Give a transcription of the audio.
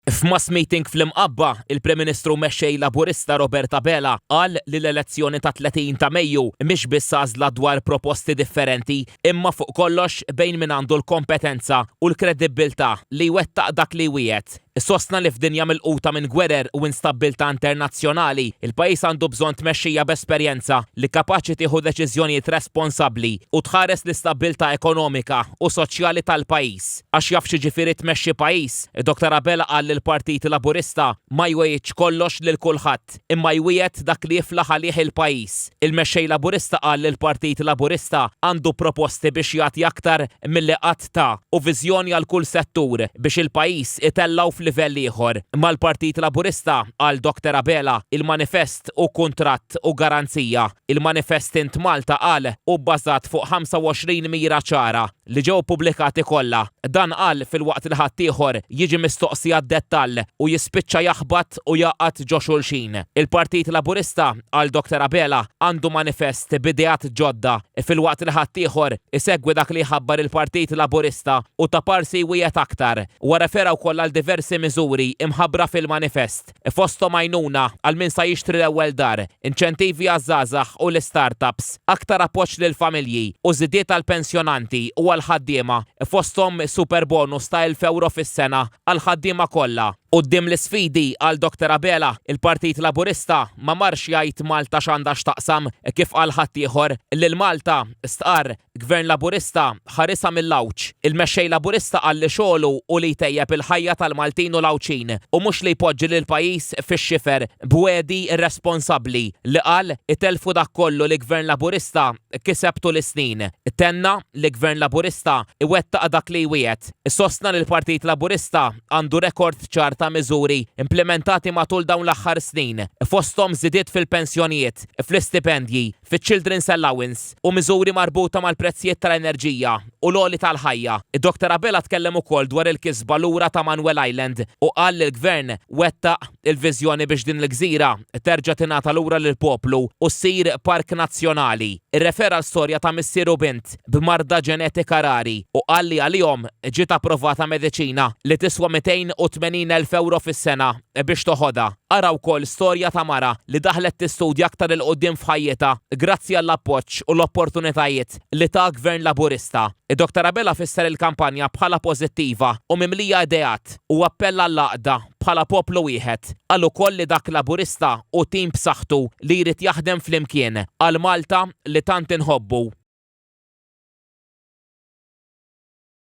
F'mass meeting fl-Imqabba, il-Prim Ministru u Mexxej Laburista Robert Abela qal li l-elezzjoni tat-30 ta' Mejju mhix biss għażla dwar proposti differenti imma fuq kollox bejn min għandu l-kompetenza u l-kredibbiltà li jwettaq dak li jwiegħed. Sostna li f'dinja milquta minn gwerer u instabbiltà internazzjonali, il-pajjiż għandu bżonn tmexxija b'esperjenza li kapaċi tieħu deċiżjonijiet responsabbli u tħares l-istabbiltà ekonomika u soċjali tal-pajjiż. Għax jaf x'jiġifieri tmexxi pajjiż, Dottor Abela qal li l-Partit Laburista ma jwegħidx kollox lil kulħadd, imma jwiegħed dak li jiflaħ għalih il-pajjiż. Il-Mexxej Laburista qal li l-Partit Laburista għandu proposti biex jagħti aktar milli qatt ta u viżjoni għal kull settur biex il-pajjiż itellgħu f'livell ieħor. Mal-Partit Laburista, qal Dottor Abela, il-manifest hu kuntratt u garanzija. Il-manifest Int Malta, qal, hu bbażat fuq 25 mira ċara. li ġew ippubblikati kollha. Dan qal filwaqt li ħaddieħor jiġi mistoqsi għad-dettall u jispiċċa jaħbat u jgħaqqad ġo xulxin. Il-Partit Laburista, qal Dottor Abela, għandu manifest b'ideat ġodda filwaqt li ħaddieħor isegwi dak li jħabbar il-Partit Laburista u taparsi jwiegħed aktar. Huwa refera wkoll għal diversi miżuri mħabbra fil-manifest. Fosthom għajnuna għal min sa jixtri l-ewwel dar, inċentivi għaż-żgħażagħ u l-istartups, aktar appoġġ lill-familji u żidiet għall-pensjonanti u għall-ħaddiema, fosthom superbonus ta' €1,000 fis-sena għall-ħaddiema kollha. Quddiem l-isfidi, qal Dottor Abela, il-Partit Laburista ma marx jgħid Malta x'għandha x'taqsam, kif qal ħaddieħor, lil Malta, stqarr, Gvern Laburista ħarisha mill-għawġ. Il-Mexxej Laburista qal li xogħlu hu li jtejjeb il-ħajja tal-Maltin u l-Għawdxin u mhux li jpoġġi lill-pajjiż fix-xifer b'wegħdi irresponsabbli li qal itellfu dak kollu li Gvern Laburista kiseb tul is-snin. Tenna li Gvern Laburista iwettaq dak li jwiegħed. Sostna li l-Partit Laburista għandu rekord ċar ta' miżuri implimentati matul dawn l-aħħar snin, fosthom żidiet fil-pensjonijiet, fl-istipendji, fiċ-Children's Allowance u miżuri marbuta mal-prezzijiet tal-enerġija u l-għoli tal-ħajja. Dottor Abela tkellem ukoll dwar il-kisba lura ta' Manuel Island u qal li l-Gvern wettaq il-viżjoni biex din il-gżira terġa' tingħata lura lill-poplu u ssir park nazzjonali. Irrefera għal storja ta' missier u bint b'marda ġenetika rari u qal li għalihom ġiet approvata mediċina li tiswa €280,000 fis-sena biex toħodha. Ara wkoll storja ta' mara li daħlet tistudja aktar 'il quddiem f'ħajjitha grazzi għall-appoġġ u l-opportunitajiet li ta Gvern Laburista. Dottor Abela fisser il-kampanja bħala pożittiva u mimlija ideat u appella għall-għaqda bħala poplu wieħed. Qal ukoll li dak Laburista hu tim b'saħħtu li jrid jaħdem flimkien għal Malta li tant inħobbu.